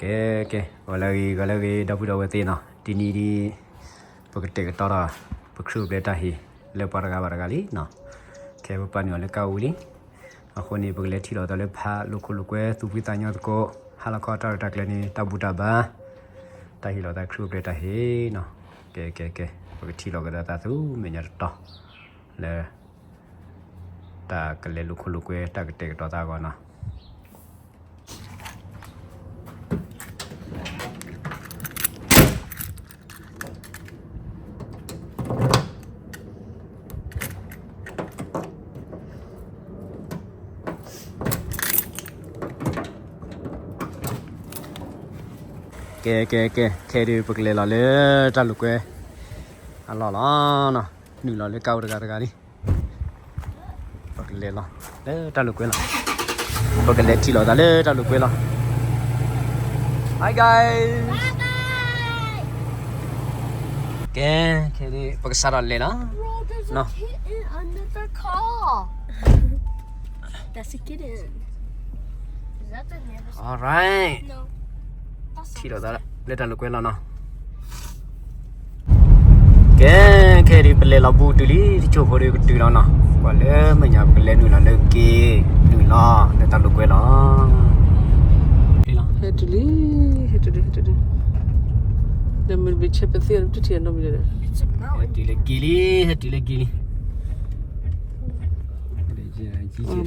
ကဲ ကဲ ဂီၤလၢအဂ့ၤ ဂီၤလၢအဂ့ၤ ဒီပုၢ်ဒီဝဲၢ်သ့ၣ်နီၤ, တနံၤဒ် ပကတဲာ်ကတီၤဒီး ပခရံာ်အိၣ်ဖျဲၣ်တၢ်ဟ့ၣ် လၢပှၤတဂၤဘၣ်တဂၤလံနီၤ, ခဲပပာ်နုာ်အီၤလၢကါဝံၤလံ, အဃိန့ၣ် ပကလဲၤထံၣ်လိာ်သးလၢဖးလိာ်ခိၣ်လိာ်ကွဲ သူၣ်ဖှံသးညီသကိး ဟါလီၤခီတၢ်ရဲၣ်တၢ်ကျဲၤန့ၣ် တၢ်ဘူၣ်တၢ်ဘါ တၢ်ဟ့ၣ်လီၤသးခရံာ်အိၣ်ဖျဲၣ်တၢ်ဟ့ၣ်နီၤ, ကဲ ကဲ ကဲ ပကထံၣ်လိာ်ကဒီးသးဆူမဲာ်ညါတတီၤ လၢ တၢ်ကလဲၤလိာ်ခိၣ်လိာ်ကွဲ တၢ်ကတဲာ်ကတီၤသးအဂီၢ်နီၤ. ကဲ ကဲ ကဲ ခဲအံၤဒုး ပကလဲၤလီၤလၢတၢ်လိာ်ကွဲ အလီၢ်လီၤနီၤ, နုာ်လီၤလၢကါအိၣ်တဂၤတဂၤလံ. ပကလဲၤလီၤလၢတၢ်လိာ်ကွဲလီၤ. ပကလဲၤထံၣ်လိာ်သးလၢတၢ်လိာ်ကွဲလီၤ. Hi guys. ကဲ ခဲအံၤဒုး ပကစးထီၣ်လဲၤလီၤ. Bro, there's a kitten under the car. That's a kitten. Alright. ထံၣ်လိာ်သးလၢတၢ်လိာ်ကွဲလီၤနီၤ. ကဲ ခဲအံၤဒုး ပလဲၤလီၤဘူးတုၤလံ တစိၢ်ဖိဒီးကတုၤလီၤနီၤ, ကွၢ်လၢမဲာ်ညါ ပကလဲၤနုာ်လီၤလၢက့ၤ နုာ်လီၤလၢတၢ်လိာ်ကွဲလီၤ. ဟဲတုၤလံ ဟဲတုၤလံ ဟဲတုၤလံ, နမ့ၢ်တဘၣ်ဆဲးပသ့ၣ် တထံၣ်နီတမံၤဒီး, ဟဲတုၤလၢက့ၤလံ ဟဲတုၤလၢက့ၤလံ.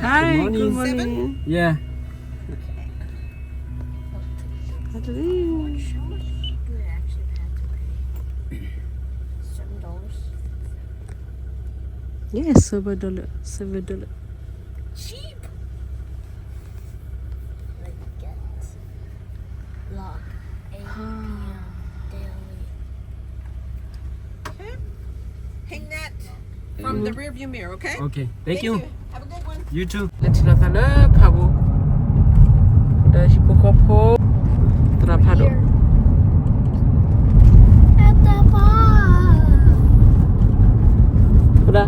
Hi, good morning. Yeah. Yes, seven dollar, seven dollar. Cheap. Like, get lock eight p.m. daily. Okay. Hang that from the rearview mirror, okay? Okay, thank you. Have a good one. You too. လဲၤထံၣ်လိာ်သးလၢဖးပူၤ, ဒီးဟံၣ်ဖိဃီဖိ, သရၣ်ဖးဒိၣ်, ဖိဒါ,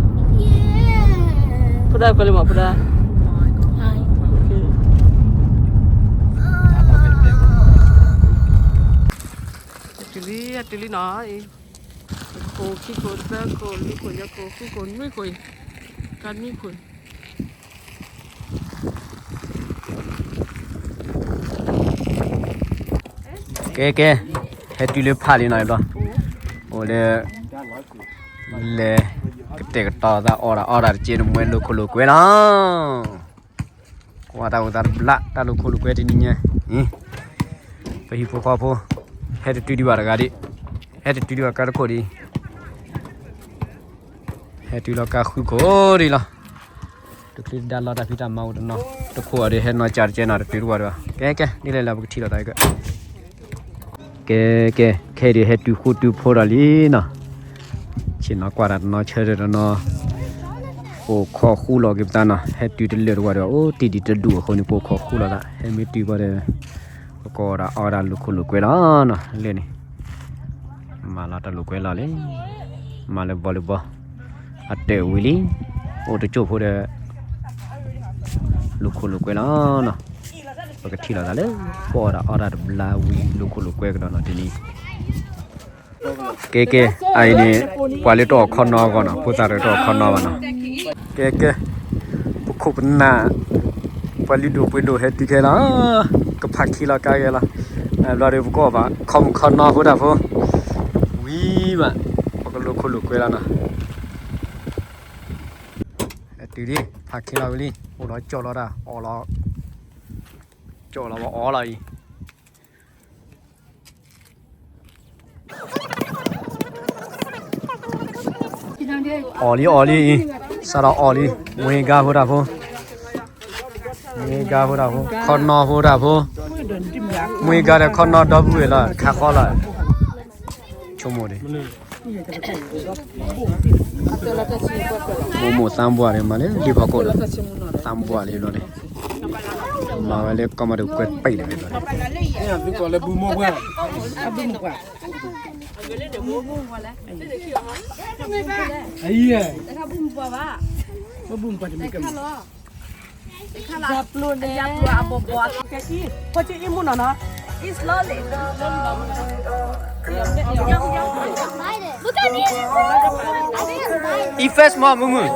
ဖိဒါကွဲလံမး ဖိဒါ. တုၤလံ တုၤလံနီၤအံၤ, ခိၣ်ခံခိၣ်သၢခိၣ်လွံၢ်ခိၣ်ယဲၢ်ခိၣ်ဃုခိၣ်နွံခိၣ်အံၤ, ကါနွံခိၣ်အံၤ. ကဲ ကဲ ဟဲတုၤလၢဖးလံနီၤ, အိၣ်လၢ လဲၤကတဲာ်ကတီၤသးအီၣ်တၢ်အီတၢ်တက့ၢ် နမ့ၢ်လိာ်ခိၣ်လိာ်ကွဲလီၤ. ကွၢ်တၢ်အိၣ်သးတဘျါ တၢ်လိာ်ခိၣ်လိာ်ကွဲတနံၤညါအံၤ, ပဟံၣ်ဖိဃီဖိ ဟဲတတုၤဒံးဘၣ်တဂၤဒံး, ဟဲတတုၤဒံးဘၣ်ကါတခိၣ်ဒံး, ဟဲတုၤလီၤကါဃုခိၣ်ဒံးလီၤ. တချုးတဒါလီၤတၢ်ဖံးတၢ်မၤအိၣ်တနီၤ, တခိၣ်အီၤဒီးဟဲနီၢ်ကၠးတကဲနီၤ တတုၤတဝီဒံးဘၣ်. ကဲ ကဲ ဒ်လဲၣ်လၢပကထံၣ်လိာ်သးက ကဲ ကဲ ခဲအံၤဒုးဟဲတုၤဃူတုၤဖိးဒီးလံနီၤ, ဆ့ၣ်နီၤကွၢ်တၢ်တနီၤဆၢတၢ်တနီၤ, ပိာ်ခီၣ်ဃူလီၤက့ၤပသးနီၤ, ဟဲတုၤတလၢာ်တဝီဒံးဘၣ် အိၣ်တ့ၢ်ဒံးတဒူၣ်အဃိန့ၣ် ပိာ်ခီၣ်ဃူလီၤသး ဟဲမ့ၢ်တုၤဃီဒီး ပကအီၣ်ဒၣ်အီဒၣ်လိာ်ခိၣ်လိာ်ကွဲလီၤနီၤ, လၢန့ၣ် မၤလီၤတၢ်လိာ်ကွဲလီၤလံ, မၤလၢ volleyball အတၢၢ်ဝံၤလံ, အိၣ်တကၠိၢ်ဖိဒီး လိာ်ခိၣ်လိာ်ကွဲလီၤနီၤ, ပကထံၣ်လိာ်သးလၢ ပအီၣ်ဒၣ်အီဒၣ်တဘျါဝံၤ လိာ်ခိၣ်လိာ်ကွဲကဒီးနီၤတနံၤ, ကဲ ကဲ အအံၤန့ၣ် ပှၤလၢတအီၣ်ခီနီအဂီၢ်နီၤ, ဖိသၣ်တအီၣ်ခီနီဘၣ်နီၤ, ကဲ ကဲ ပခိၣ်ပနၢ် ပှၤလုၢ်ဒိၣ်ပှ့ၤဒိၣ်ဟဲတုၤခဲလီၤ, ကဖးခံလီၤကါဂဲၤလီၤ, ဘျီဒီးပကအီၣ်ဘၣ် ခီမုၣ်ခီနီဖိတၢ်ဖိ, ဝံၤဘၣ် ပကလိာ်ခိၣ်လိာ်ကွဲလီၤနီၤ, ဟဲတုၤလံ ဖးခံလီၤဝံၤလံ, အိၣ်လီၤကၠီၣ်လီၤတၢ် အီၣ်လီၤ, ကၠီၣ်လီၤဝဲအီၣ်လီၤအံၤ အီၣ်လံအီၣ်လံအံၤ, စးထီၣ်အီၣ်လံ, မွေဂါဖိတၢ်ဖိ, မွေဂါဖိတၢ်ဖိ, ခီနီဖိတၢ်ဖိ, မွေဂါဒီးခီနီဒီပုၢ်ဝဲၢ်လီၤ, ခးဃီလီၤ, ဆိကမိၣ်ဒံး မိၢ်မိၢ်သးဘှါဒီး မၤလၢလံဖီခိၣ်ဒီး သးဘှါလံဘျီန့ၣ်, မၤဝဲလၢကီၢ်မၤတကွဲးပံးဒီးဘျီန့ၣ်, အံၤ, ဘၣ်ဘူၣ်မပှၤတမံၤကမၤ, ယပျိန့ၣ် ယပျိအဘိဘိ, ကဲအံၤ, ဖိဆံအံၤမူနီၤနီၤ, အံၤ slowly. Look at me. Eat fast မး မုၢ်မုၢ်.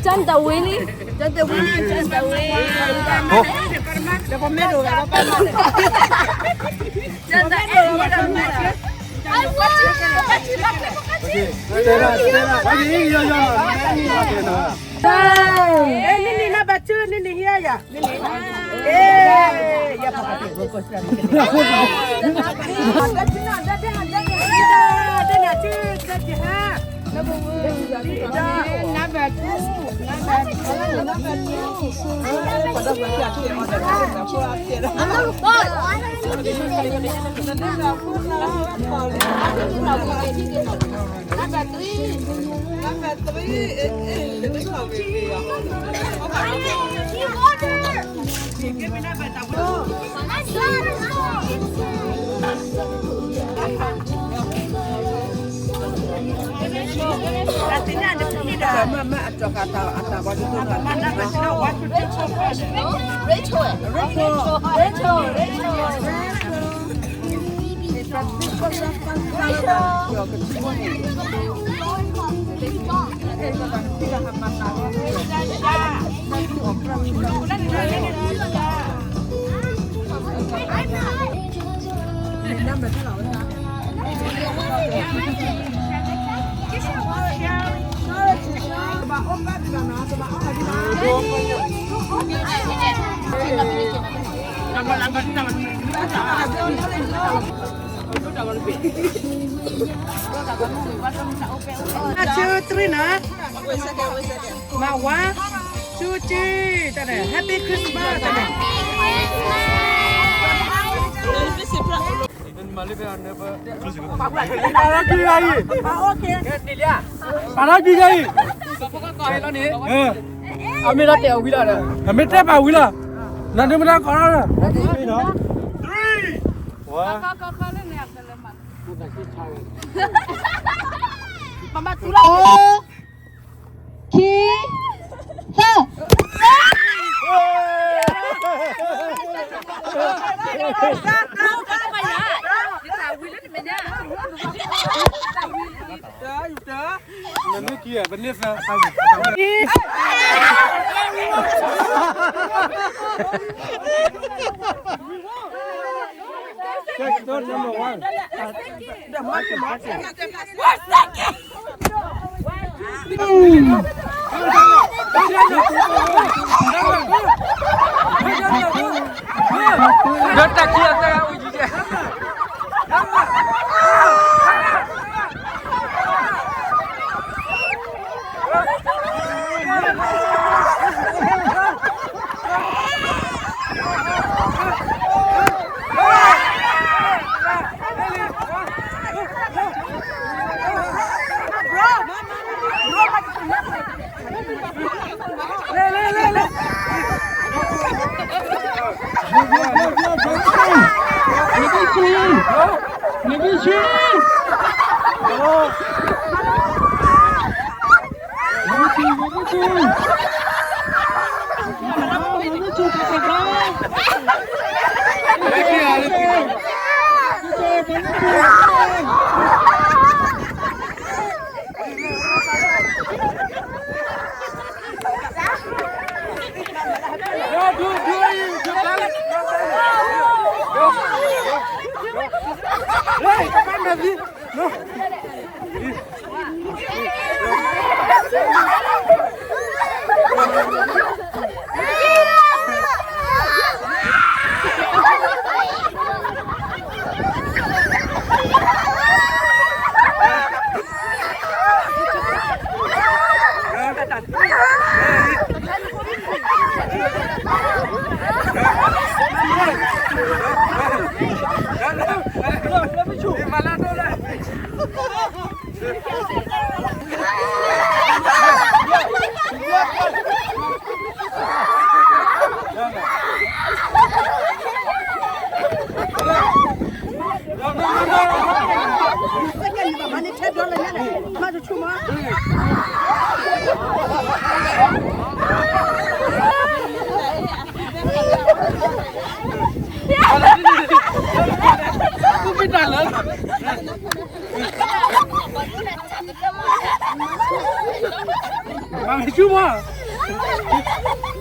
Janta Willy. Janta Willy, Janta Willy. Janta Willy. Hey, nini na bachu, nini hiya ya. Number three. Number three. Rachel, Rachel, Rachel. Two, three နီၤ. မၤ one, two, three တၢ်န့ၣ် Happy Christmas တၢ်န့ၣ်. ပာ်လီၤကံၤအံၤ, ပာ်လီၤကံၤအံၤ, အမ့ၢ်တၢ်တဲအီၤဝံၤလီၤ, အမ့ၢ်တဲပာ်ဝံၤလီၤ, နဒုမတၤကိးလီၤ, three, one. မၤမၤသူလီၤ. ခံ, သၢ.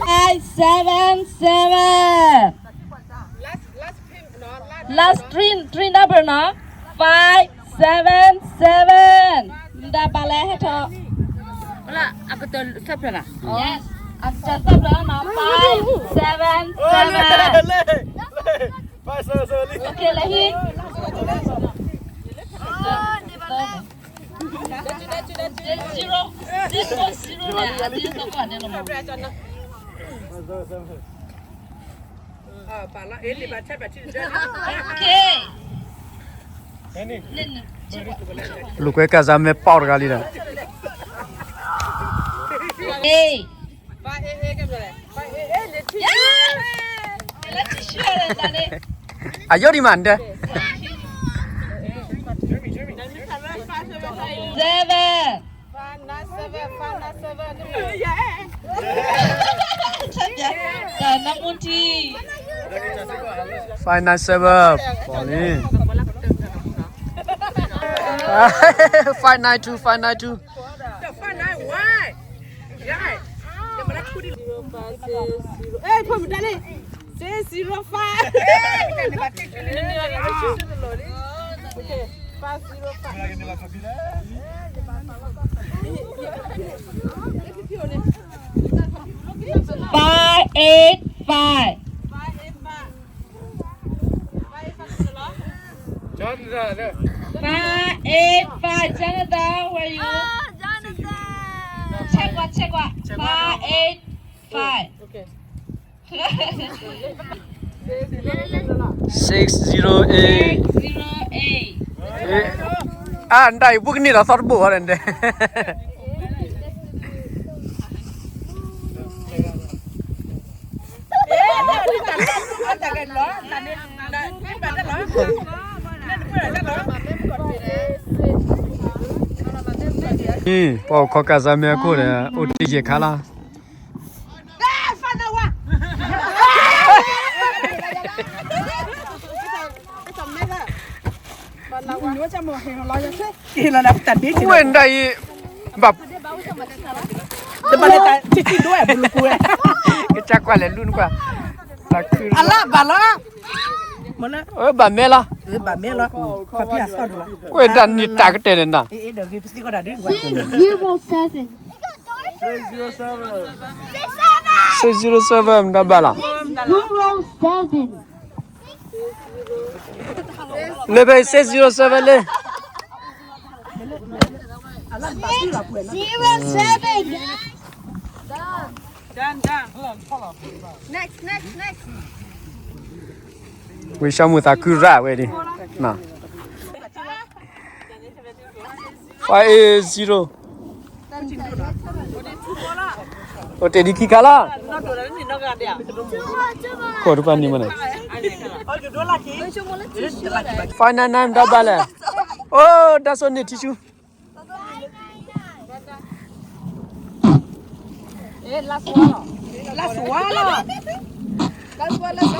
Five, seven, seven. Last three, three number နော်. Five, seven, seven. မတၤဘၣ်လဲၣ် ဟဲထီၣ်. အကတၢၢ်သၢဖျၢၣ်နီၤ. Yes. အကတၢၢ်သၢဖျၢၣ်နီၤ. Five, seven, seven. Okay, လဲၤဟံး. Zero. Zero. Zero. Okay. လူၤကွဲကၣ်စါမဲာ်ပီၢ်တဂၤလံဒီး. Hey. အယိဒံးမးဒဲး. Seven. Five nine seven, five nine seven. နမူထံ five nine seven ပီၣ်လံ. Five nine two, five nine two. Five nine one. Zero five six zero. Hey, put me down. Six zero five. Okay, five zero five. Five eight five. Five eight five. Five eight five, Jonathan, where you? Oh, Jonathan. Check what, check what? Five eight five. Okay. Six zero eight. Six zero eight. အၢ နတၢ်အံၤ ပူၤကနံၣ်ဒီးသီတဘိၣ်ဝဲဒၣ်. ပှၤအိၣ်ခိးကၣ်စါမဲာ်အခိၣ်ဒီး အိၣ်တ့ၢ်ယဲၢ်ခါလီၤ. ဝဲၢ်နတၢ်အံၤ ဘၣ် ကစၢ်ကွၢ်လဲၤလူနကွၢ်, အလၢဘၣ်လီၤ, ဘၣ်မဲလီၤ, ဝဲၢ်တၢ်န့ၣ်တၢ်ကတၢၢ်န့ၣ်နီၤ. Six zero seven. Six zero seven မတၤဘၣ်လီၤ. Zero seven. လၢဖဲ six zero seven လၢ Six zero seven. Next, next, next. ဝံၤ ရှီမုၢ်သးခုရၣ်ဝဲဒၣ်, five eight zero. အိၣ်တ့ၢ်ဒံးခံခါလီၤ. ခိၣ်တပၤန့ၣ်မ့ၢ်န့ၣ်, five nine nine မတၤဘၣ်လဲၣ်. အိၣ် တၢ်စိန့ၢ်ထံဆူ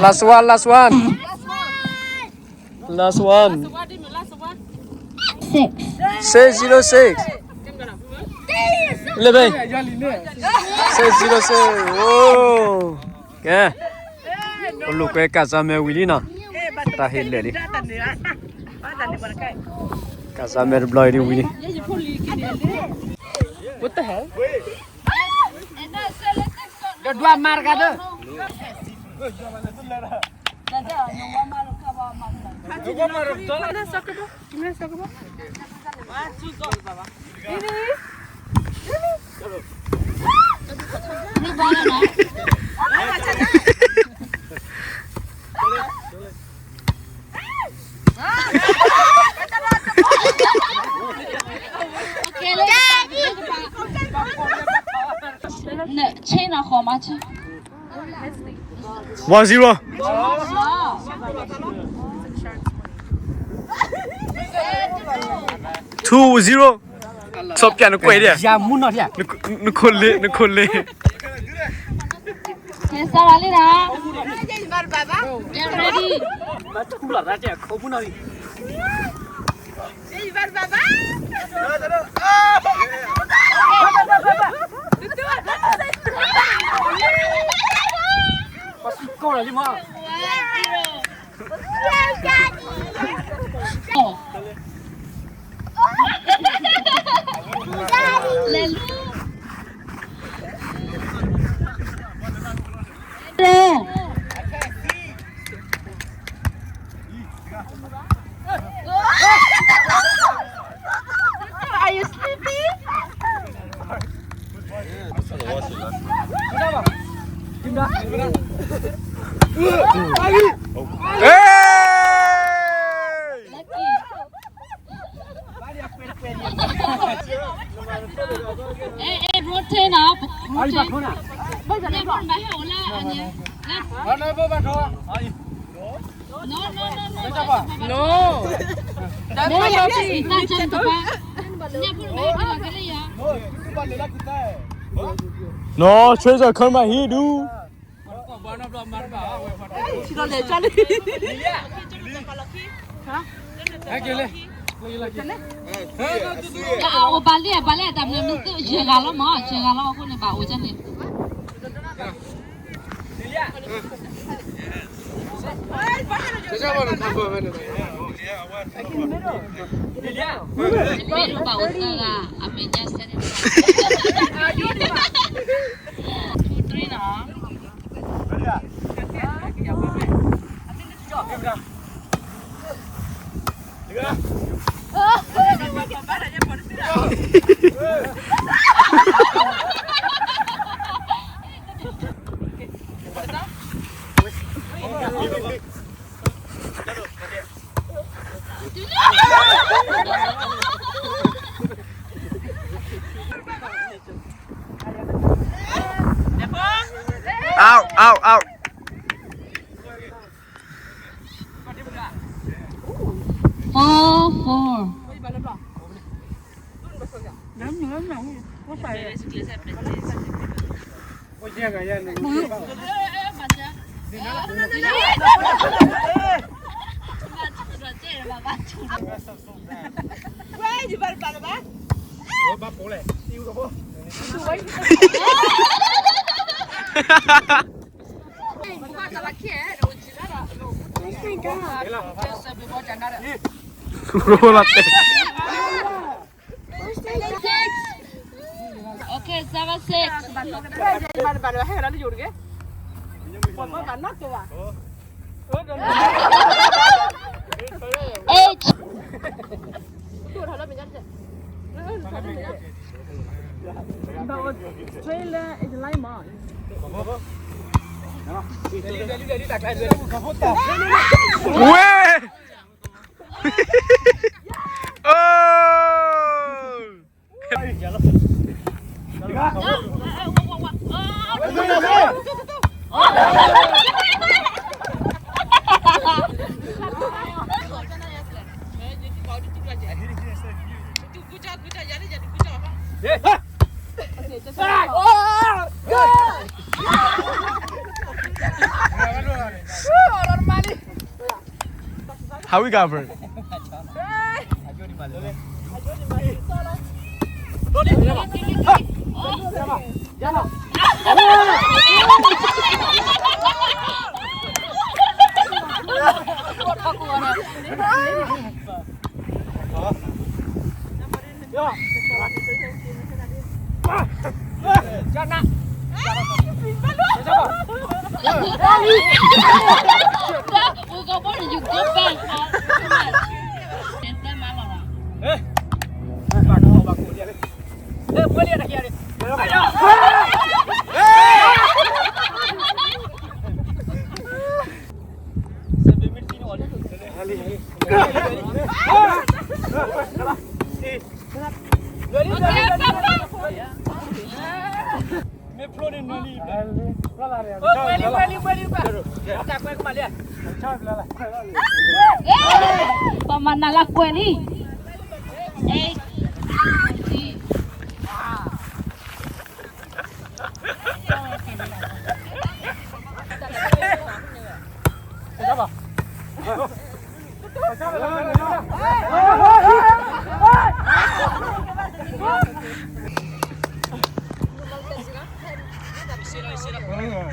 Last one, last one. Last one. Six. Six zero six. လၢဖဲ six zero six. အိၣ် ကဲ ပလိာ်ကွဲကၣ်စါမဲာ်ဝံၤလံနီၤ, တၢ်ဟ့ၣ်လဲၣ်လံ. ကၣ်စါမဲာ်တဘျီအံၤဒ်ဝံၤလံ. ဒီးဒွးမၤတဂၤဒီး မ့ၢ်ဘၣ်လီၤနီၤ. နဃီမးဆ့ one zero. Two zero. ဆီပျံနကွဲးဒၣ် နခိၣ်လ့ နခိၣ်လ့ ကဲ စးလီၤလံနီၤ Get ready. Are you sleepy? Hey! Hey, hey, rotate up. Rotate. No, no, no, no. No. No, Tracer, come right here, dude. အိၣ်ဘၣ်လံ ဘၣ်လံ တၢ်မနုၤမ့ၢ်သ့ ယဲၢ်ဂၤလီၤမး ယဲၢ်ဂၤလီၤအဃိန့ၣ် ဘၣ်အိၣ်ဒ်န့ၣ် မ့ၢ်ဘၣ်အိၣ်သၢဂၤ အမဲာ်ညါစဲန့ၣ် two three နီၤ Out, out, out. Four, four. Okay, seven six. Eight. Weh! Oh! How we got first? ပှဲၤလံ ပှဲၤလံ ပှဲၤလံ, ပှၤမၤနၤလၢကွဲးလံ. န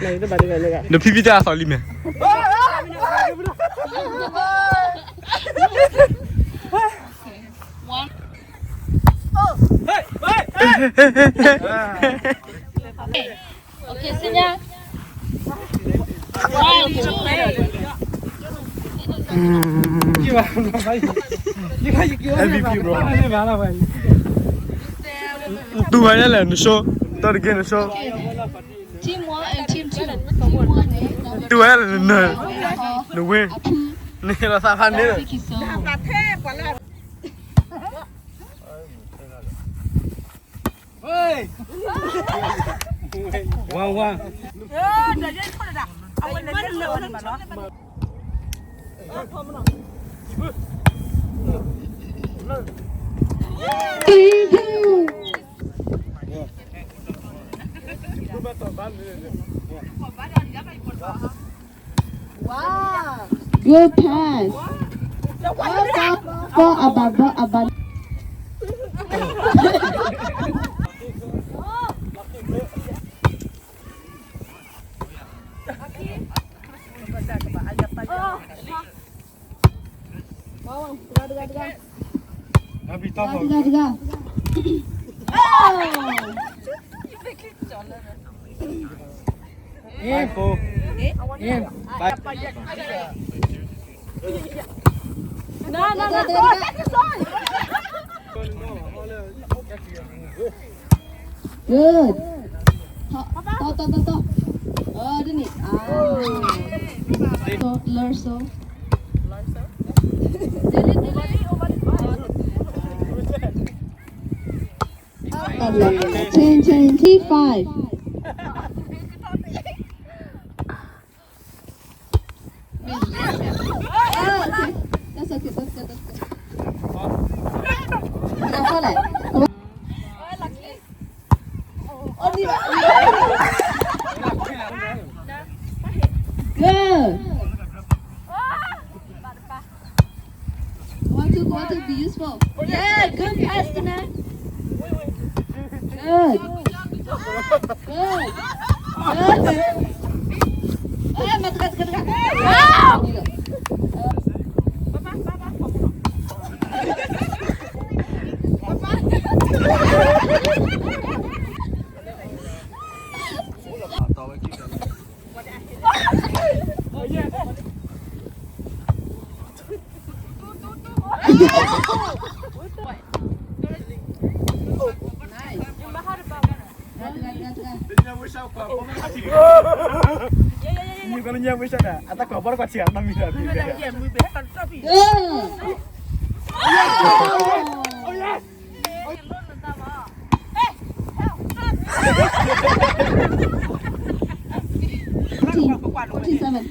ဖံဖံတၢ်အသီလံမဲာ်. Okay, senior. One, two. M V P, bro. တူၢ်ဝဲဒၣ်လဲၣ် န show. တၢ်တက့ၢ် န show. Team one and team two. Team one န့ၣ် တူၢ်ဝဲဒၣ်လဲၣ် န န win. နဟ့ၣ်လီၤသးဖးန့ၣ်. One, one. Wow. Good pass. Ball, ball, ball, ball, ball. Good. တၢ် တၢ် တၢ် တၢ်. အၢ ဒ်န့ၣ် အါ လၢစိ Change, change, T five. Oh, okay. That's okay, that's good, that's good. Good. Go on to, go on to, be useful. Yeah, good pass, Tina. Good. Good. Good. Eh, mata, mata, mata. Ah! Forty-seven.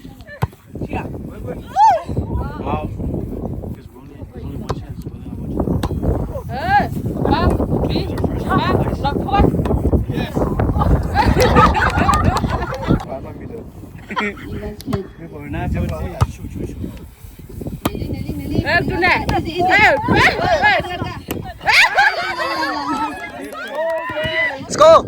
Score!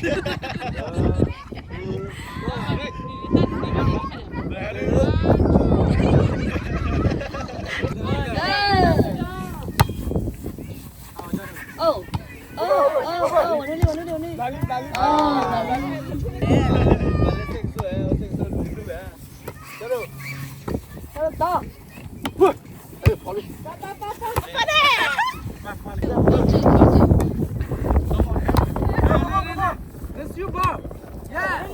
အိၣ် အိၣ် အိၣ် အိၣ် ဝဲန့ၣ်လံ ဝဲန့ၣ်လံ ဝဲန့ၣ်လံ အိၣ် It's you, bro. Yeah.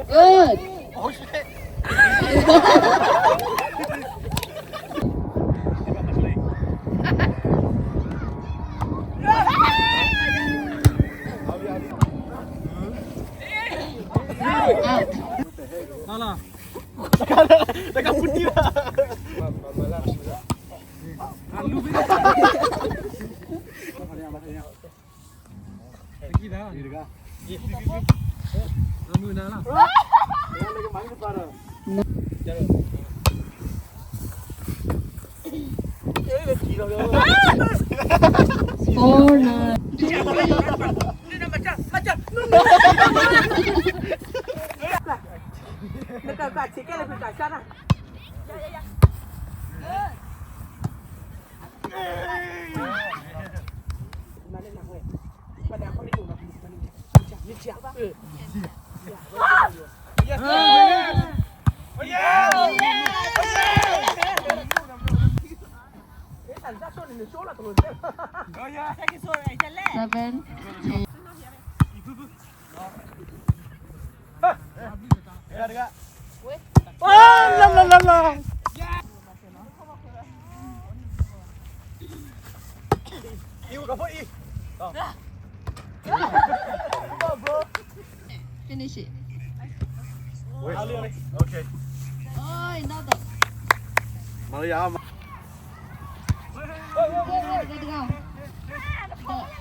Good. Out. Four nine. Seven. Finish it. Okay. Oh, another. Maria. Go, go, go, go. Go.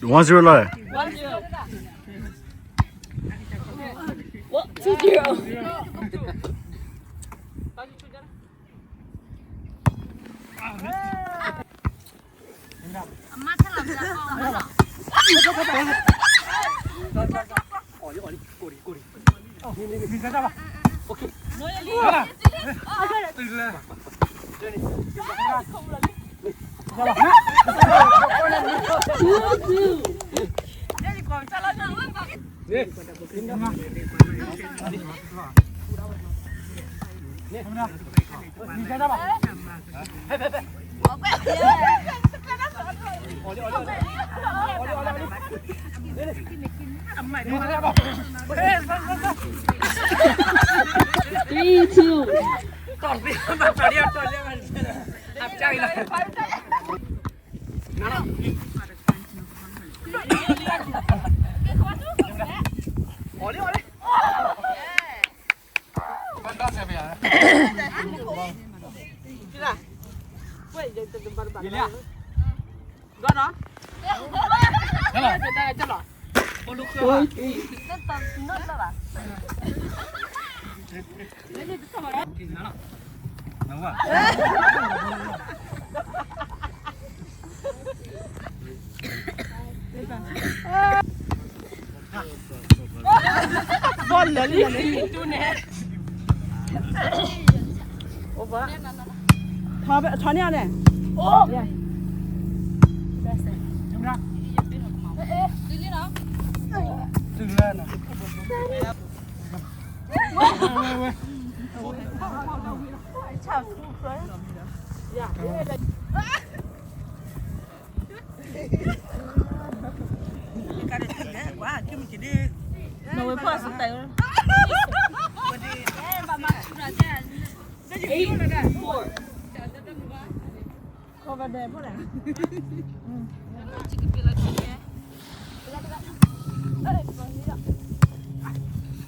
One zero လီၤ. Two zero. Three two. ဘီၣ်လၢလံလၢလံ ထီၣ်န့ၢ်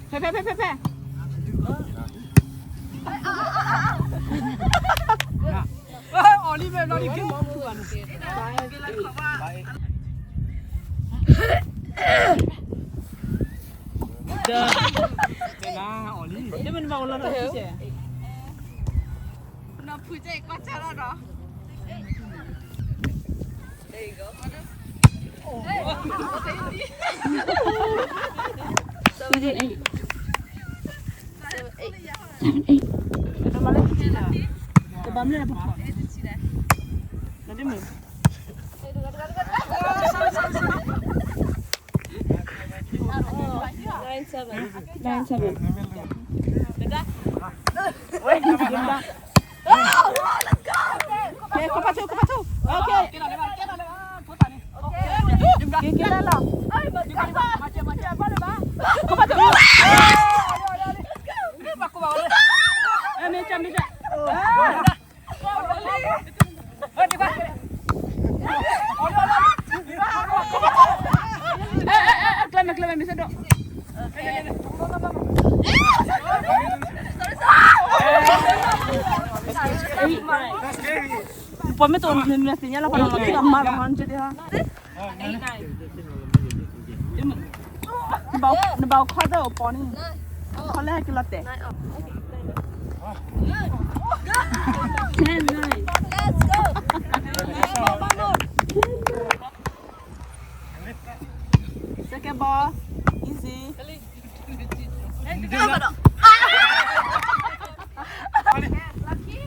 ဖဲ ဖဲ ဖဲ ဖဲ ဖဲ အီၤလံ မ့ၢ်ဘျီဒ်က့ၤမီၤပူၤဘၣ်န့ၣ် ဒီး တဲနၤအီၤလံ တမ့ၢ်နဘၣ်အိၣ်လီၤဒီး နီၢ်ဖုကဲကွၢ်ဆၢလီၤဒီး Seven, eight. Seven, eight. တဘၣ်မ့ၢ် တဘၣ်မ့ၢ် Nine seven. Nine seven. Okay, ခီဖျိ ခီဖျိ okay. ကဲ ကဲ လီၤလီၤ ခီဖျိ မ့ၢ်ကၢ် မ့ၢ်ကၢ် ကျဲမ့ၢ် ကျဲမ့ၢ် မ့ၢ်စ့ၢ်ဒိၣ် ပှၤမ့ၢ်တအိၣ် နသ့ၣ်ညါလၢပှၤလီၤ မၤထံၣ်အမါလီၤ ဟီ နကဒ့ဟီ နဘၣ်ခီသၢအပီၤန့ၣ် ခီလၢဟဲက့ၤလီၤတဲာ် Ten, nine. Let's go. Second ball. Easy. Lucky.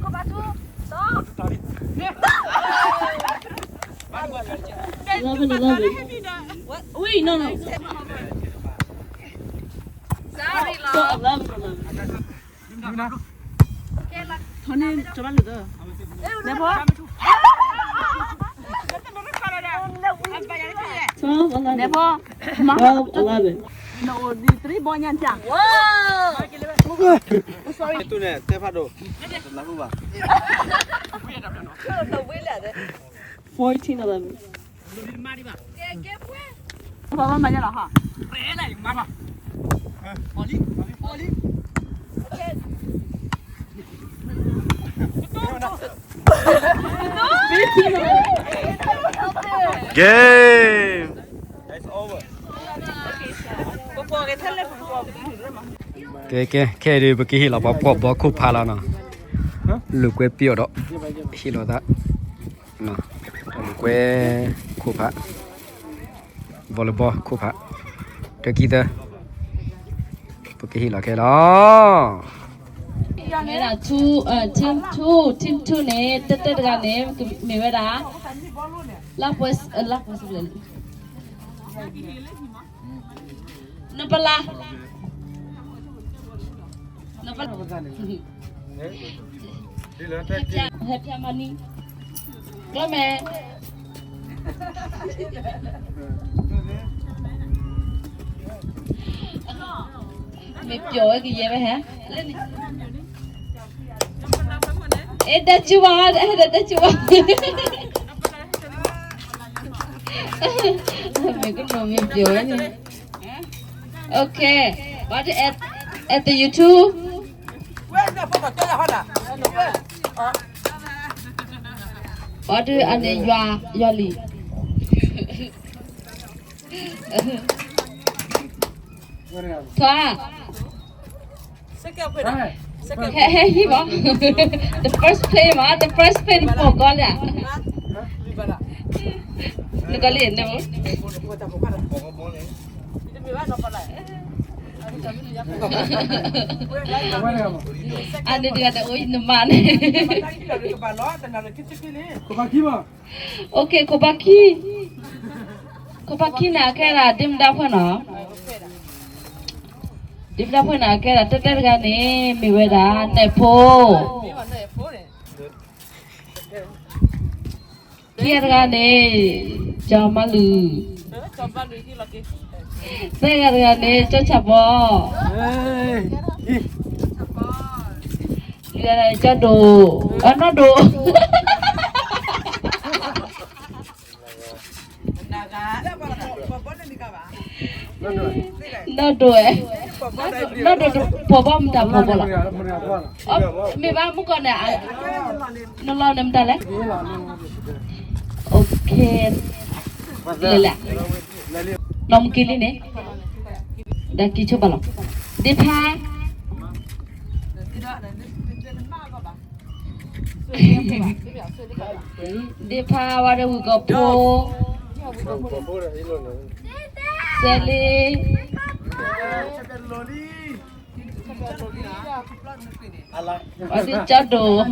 Go back to. Stop. Eleven, eleven. What? Wait, no, no. Sorry, love. So eleven, eleven. ထီၣ်န့ၢ် ကဘၣ်လူၤသၢ နဲဖိ Twelve, eleven. နဲဖိ Twelve, eleven. နအိၣ်ဒံး three ball ညါ တၢ် Sorry. တူၢ်န့ၣ် တဲဖးဒိၣ် တနၢ်ဟူဘၣ် Fourteen, eleven. ပှၤဘၣ်မၤညါလီၤဟီ Game. ကဲ ကဲ ခဲအံၤဒုး ပကဟ့ၣ်လီၤပှၤဖှီၣ်ဘီခိၣ်ဖးလီၤနီၤ လိာ်ကွဲပ့ၤအီၤဒီး ဟ့ၣ်လီၤသး လိာ်ကွဲခိၣ်ဖး volleyball ခိၣ်ဖး တၢ်ခံသၢ ပကဟ့ၣ်လီၤခဲလီၤ မ့ၢ်ဒၣ် two, team two, team two န့ၣ် တၢၢ်တၢၢ်တဂၤန့ၣ် မ့ၢ်ဝဲဒၣ် လၢပှဲၤ လၢပှဲၤ နပလၢ နပလၢ ဟဲဖျါ ဟဲဖျါမၤနံၤ ကျီမဲာ် မ့ၢ်ပျီၤဝဲကယဲၢ်ဝဲဟဲ အဲ တၢ်စူၤဘၣ် အဲ တၢ်စူၤဘၣ် မ့ၢ်ကနီၤမ့ၢ်ပျီၤဝဲန့ၣ် Okay. What at, at the YouTube? အီၤဒုးအန့ၣ်ယွၤ ယွၤလံၤ ထွါ, ဟဲဟံၣ်ဘၣ်, the first play မး, the first play နပိာ်ကီလံဧါ, နကီလံန့ၣ်, အန့ၣ်တဂၤတအိၣ်နမါန့ၣ်, ခိၣ်ဘၣ်ခံ, ခိၣ်ဘၣ်ခံန့ၣ် အကဲဒၣ်ဒ့မုၣ်ဒါဖှဲၣ်နီၤ, ဒ့မုၣ်ဒါဖှဲၣ်န့ၣ် အကဲဒၣ်တၢ်တၢ်တဂၤန့ၣ် မ့ၢ်ဝဲဒၣ် နဲၣ်ဖိ ခံဂၤတဂၤန့ၣ် ကၠီၤမါလုၢ်, သၢဂၤတဂၤန့ၣ် ကၠီၤဆၣ်ဘီ, လွံၢ်ဂၤတဂၤန့ၣ် ကၠီၤဒိၣ်, အနီၢ်ဒိၣ် နီၢ်ဒိၣ်ဝဲ, နီၢ်ဒိၣ်တပှီၤဘၣ်မတၤပှီၤဘၣ်လီၤ, မ့ၢ်ဘၣ်မုၢ်ကီၢ်န့ၣ်, နလီၤန့ၣ်မတၤလဲၣ်, လဲၤလဲၤ, နီၢ်မုၢ်က့ၤလံန့ၣ်, ဒီးက့ၤဆိဘၣ်လီၤ, ဒ့ဖါ ဒ့ဖါဝဲဒီးဝံၤကီၢ်ဖိ, စဲလ့, အဒ့ကၠီဒိၣ်,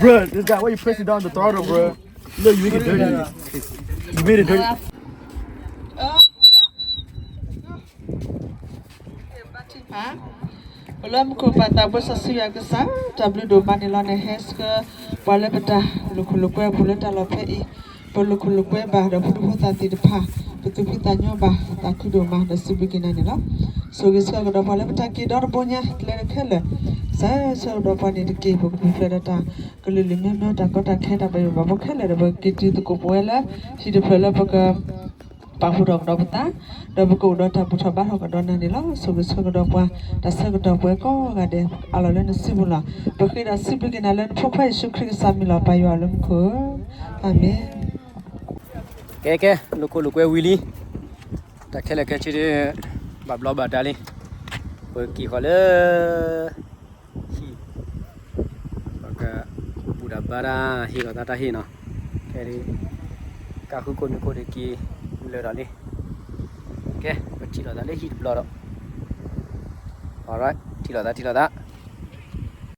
Bro, this guy, why you pressing down the throttle, bro? Look, you make it dirty. You made it dirty. ပလၢမူခိၣ်ပၢ်သးဘိစီဆှံယွၤကစၢ်, တၢ်ဘျုးဒိၣ်မးန့ၣ်လီၤန့ၣ် ဟဲဆှၢပှၤလၢပတၢ်လိာ်ခိၣ်လိာ်ကွဲအပူၤလၢတၢ်လီၢ်ဖဲအံၤ, ပလိာ်ခိၣ်လိာ်ကွဲဘၣ်ဒီးဖိဒံဖိသၣ်သ့ၣ်တဖၣ်, ပသူၣ်ဖှံသးညီဘၣ်, သးခုဒိၣ်မးဒီးစံးဘျုးက့ၤနၤန့ၣ်လီၤ. ဆိၣ်ဂ့ၤဆၢကဒီးပှၤလၢပတၢ်က့ၤဒီတဘိညါ ကျဲတခဲလၢာ်, စၢၤဆၢကဒီးပှၤန့ၣ်တက့ၢ်, ပကပူၤဖျဲးဒီးတၢ်ကလုာ်လုာ်မံမံ တၢ်ကီတၢ်ခဲ တၢ်ဘၣ်ယိၣ်ဘၣ်ဘီခဲလၢာ်ဒီး ပကက့ၤတုၤသကိးပဝဲလၢ ဟံၣ်တဖျၢၣ်လၢပက ပာ်ဖှိၣ်ထီၣ်ကဒီးပသး, ဒီးပကအိၣ်ဒီးတၢ်ဘူၣ်ထီၣ်ဘါထီၣ်ကဒီးနၤန့ၣ်လီၤ. ဆိၣ်ဂ့ၤဆၢကဒီးပှၤ, တၢ်ဆၢကတီၢ်ပဝဲကိးဂၤဒဲး အးလီၤလၢနစုပူၤလီၤ. ပဃ့ဒီးစံးဘျုးက့ၤနၤလၢနဖိခွါယ့ၣ်ၡူးခရံာ်ကစၢ်မံၤလီၤ. ပၢ်ယွၤလၢမူခိၣ်, အၤမ့ၣ်. ကဲကဲ, လိာ်ခိၣ်လိာ်ကွဲဝံၤလံ, တၢ်ခဲလၢာ်ခဲဆ့ဒၣ် ဘၣ်ဘျီဘၣ်ဒါလံ, ပက့ၤဃီၤလၢ ဟံၣ်, ပကဘူၣ်တၢ်ဘါတၢ် ဟ့ၣ်လီၤသးတၢ်ဟ့ၣ်နီၤ, ခဲဒၣ် ကးဃုခိၣ်နူာ်ခိၣ်ဒၣ်က့ၤလၢာ်ဒီးလံ, ကဲ ပထံၣ်လိာ်သးလၢဟံၣ်တဘျီဒီး, ထံၣ်လိာ်သး ထံၣ်လိာ်သး